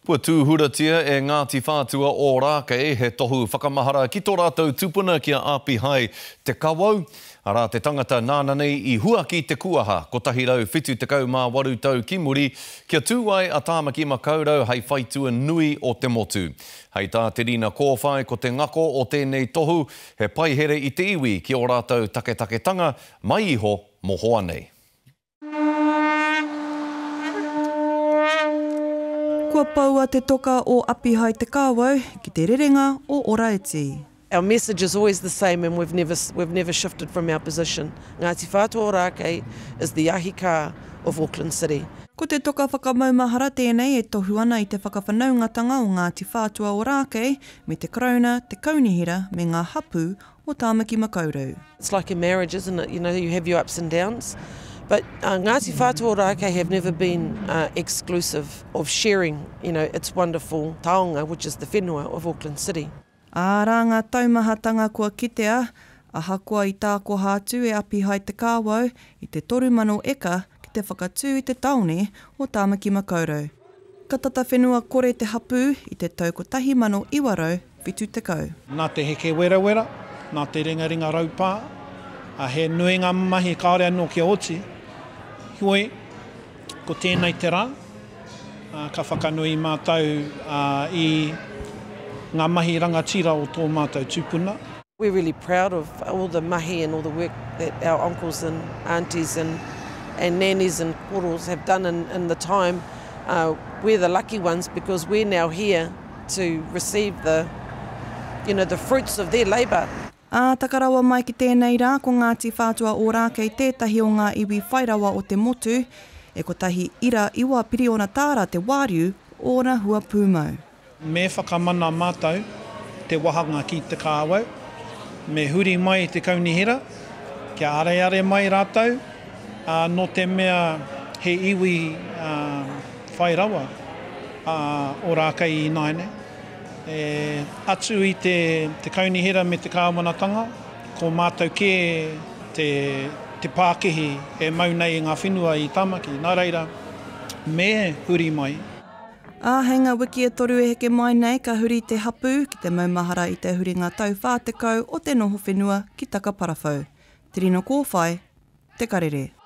Kua tūhuratia e Ngāti Whātua Ōrākei he tohu whakamahara ki tō rātou tupuna ki a Apihai Te Kawau, arā te tangata nāna nei i huaki te kuaha 178 tau ki muri kia tū ai a Tāmaki Makaurau hei whaitua nui o te motu. Hei tā Te Rina Kōwhai ko te ngako o tēnei tohu he paihere i te iwi ki ō rātou taketaketanga mai iho mohoa nei. Kua poua te toka o Apihai Te Kāwau ki te rerenga o Oraiti. Our message is always the same and we've never we've never shifted from our position. Ngāti Whātua Ōrākei is the ahi kā of Auckland City. Ko te toka whakamaumahara tēnei e tohu ana i te whakawhanaungatanga o Ngāti Whātua Ōrākei me te Karauna, te Kaunihera me ngā hapū o Tāmaki Makaurau. It's like a marriage isn't it, you know, you have your ups and downs but Ngāti Whātua Ōrākei have never been exclusive of sharing, you know, its wonderful taonga which is the whenua of Auckland City. Arā ngā taumahatanga kua kitea, ahakoa i tākoha atu e Apihai Te Kāwau i te 3,000 eka ki te whakatū i te tāone o Tāmaki Makaurau. Ka tata whenua kore te hapū i te tau 1970. Nā te heke werawera, nā te ringaringa raupā, ā, he nui ngā mahi kāore anō kia oti, heoi, ko tēnei te rā, ā, ka whakanui mātou i ngā mahi rangatira o tō mātou tupuna. We're really proud of all the mahi and all the work that our uncles and aunties and and nannies and koros have done in, in the time. Uh, we're the lucky ones because we're now here to receive the, you know, the fruits of their labour. Ā, taka rawa mai ki tēnei rā, ko Ngāti Whātua Ōrākei tētahi o ngā iwi whai rawa o te motu, e 1.9 piriona tāra te wāriu o ōna hua pūmau. Me whakamana mātou te wahanga ki te kāwau, me huri mai te kaunihera, kia areare mai rātou, ā, nō te mea he iwi whai rawa a Ōrākei ināianei. E, atu i te, te kaunihera me te kāwanatanga, ko mātou kē te, te pākihi e mau nei i ngā whenua i Tāmaki. Nā reira, me huri mai. Ā, hei ngā wiki e toru e heke mai nei ka huri te hapū ki te maumahara i te huringa tau 40 o te noho whenua ki Takaparawhau. Te Rino Kōwhai, Te Karere.